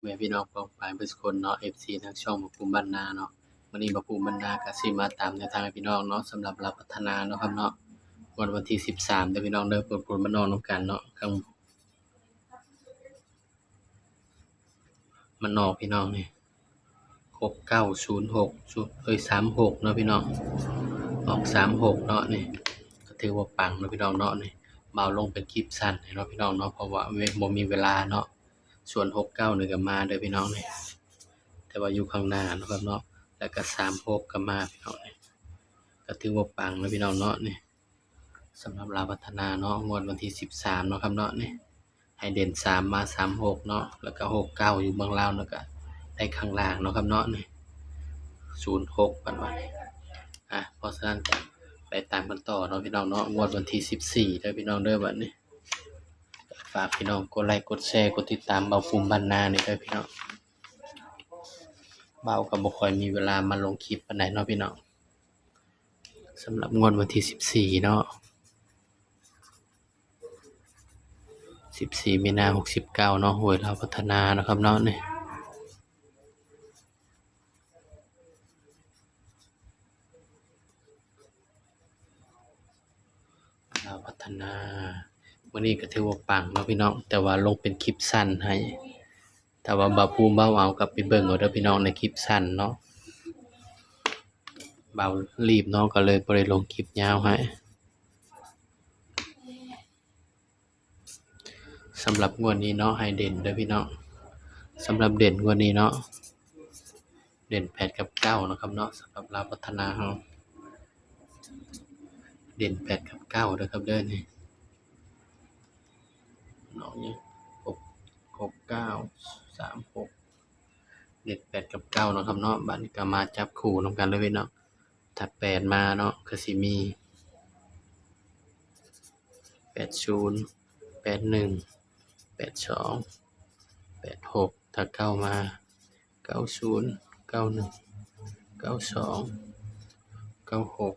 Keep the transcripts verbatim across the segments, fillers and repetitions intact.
แม่พี่น้องปองปายเบิดสุคนเนาะ เอฟซี ทางช่องบ่าวภูมิบ้านนาเนาะ มื้อนี้บ่าวภูมิบ้านนาก็สิมาตามแนวทางให้พี่น้องเนาะ สำหรับลาวพัฒนาเนาะครับเนาะ งวดวันที่สิบสามเด้อพี่น้องเด้อ ผลผลมานอกนำกันเนาะ ข้าง มันออกพี่น้องนี่ หกเก้าศูนย์หก ศูนย์ เอ้ย สามหก เนาะพี่น้อง ออก สามหก เนาะนี่ ก็ถือว่าปังเนาะพี่น้องเนาะนี่ บ่าวลงเป็นคลิปสั้นให้เนาะพี่น้องเนาะ เพราะว่าบ่มีเวลาเนาะ ส่วน หกเก้า นี่ก็มาเด้อพี่น้องนี่ แต่ว่าอยู่ข้างหน้าเนาะครับเนาะ แล้วก็ สามหก ก็มาพี่น้องนี่ ก็ถือว่าปังเนาะพี่น้องเนาะนี่ สำหรับลาวพัฒนาเนาะ งวดวันที่สิบสามเนาะครับเนาะนี่ ให้เด่นสามมา สามหก เนาะ แล้วก็ หกเก้า อยู่เมืองลาว แล้วก็ได้ข้างล่างเนาะครับเนาะนี่ ศูนย์หก ปันวัน อ่ะ เพราะฉะนั้นก็ไปตามกันต่อเนาะพี่น้องเนาะ งวดวันที่สิบสี่เด้อพี่น้องเด้อ บัดนี้ ฝากพี่น้องกดไลค์ กดแชร์ กดติดตามบ่าวภูมิบ้านนานี่เด้อพี่น้อง บ่าวก็บ่ค่อยมีเวลามาลงคลิปปานใดเนาะพี่น้อง สำหรับงวดวันที่สิบสี่เนาะ สิบสี่ มีนา หกสิบเก้า เนาะ หวยลาวพัฒนานะครับเนาะนี่ ลาวพัฒนา มื้อนี้ก็ถือว่าปังเนาะพี่น้อง แต่ว่าลงเป็นคลิปสั้นให้ แต่ว่าบ่าวภูมิบ่าวเอากลับไปเบิ่งเอาเด้อพี่น้องในคลิปสั้นเนาะ บ่าวรีบเนาะ ก็เลยบ่ได้ลงคลิปยาวให้ สำหรับงวดนี้เนาะ ให้เด่นเด้อพี่น้อง สำหรับเด่นงวดนี้เนาะ เด่นแปดกับเก้านะครับเนาะ สำหรับลาวพัฒนาเฮา เด่นแปดกับเก้าเด้อครับเด้อนี่ เนาะนี่ หก หกเก้า สามหก เด่นแปดกับเก้าเนาะครับเนาะ บัดนี้ก็มาจับคู่นำกันเลยเนาะ ถ้าแปดมาเนาะ ก็สิมี แปดศูนย์ แปดหนึ่ง แปดสอง แปดหก ถ้าเก้ามา เก้าศูนย์ เก้าหนึ่ง เก้าสอง เก้าหก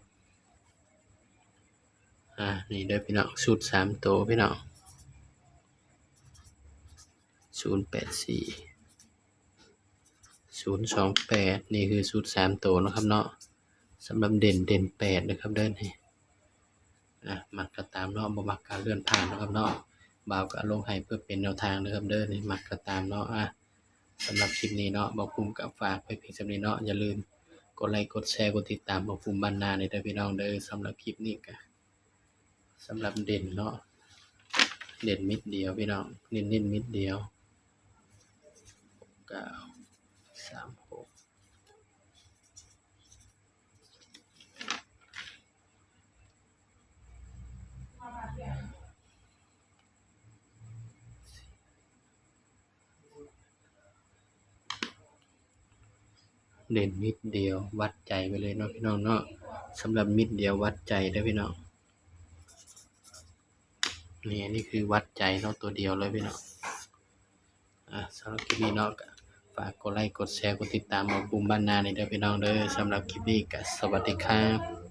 อ่า นี่เด้อพี่น้อง ชุดสามตัวพี่น้อง ศูนย์แปดสี่ ศูนย์สองแปด นี่คือชุดสามตัวเนาะครับเนาะ สำหรับเด่น เด่นแปดนะครับเด้อนี่ อ่ะ มักก็ตามเนาะ บ่มักก็เลื่อนผ่านเนาะครับเนาะ บ่าวก็ลงให้เพื่อเป็นแนวทางนะครับเด้อนี่ มักก็ตามเนาะ อ่ะ สำหรับคลิปนี้เนาะ บ่าวภูมิก็ฝากไว้เพียงส่ำนี้เนาะ อย่าลืมกดไลค์ กดแชร์ กดติดตามบ่าวภูมิบ้านนานี่เด้อพี่น้องเด้อ สำหรับคลิปนี้ก็ สำหรับเด่นเนาะ เด่นเม็ดเดียวพี่น้อง เน้นๆเม็ดเดียว เก้า สามหก เด่นนิดเดียว วัดใจไปเลยเนาะพี่น้องเนาะ สำหรับเม็ดเดียววัดใจเด้อพี่น้อง นี่ อันนี้คือวัดใจเนาะ ตัวเดียวเลยพี่น้อง อ่ะ สำหรับคลิปนี้เนาะ ก็ฝากกดไลค์ กดแชร์ กดติดตามบ่าวภูมิบ้านนานี่เด้อพี่น้องเด้อ สำหรับคลิปนี้ก็สวัสดีครับ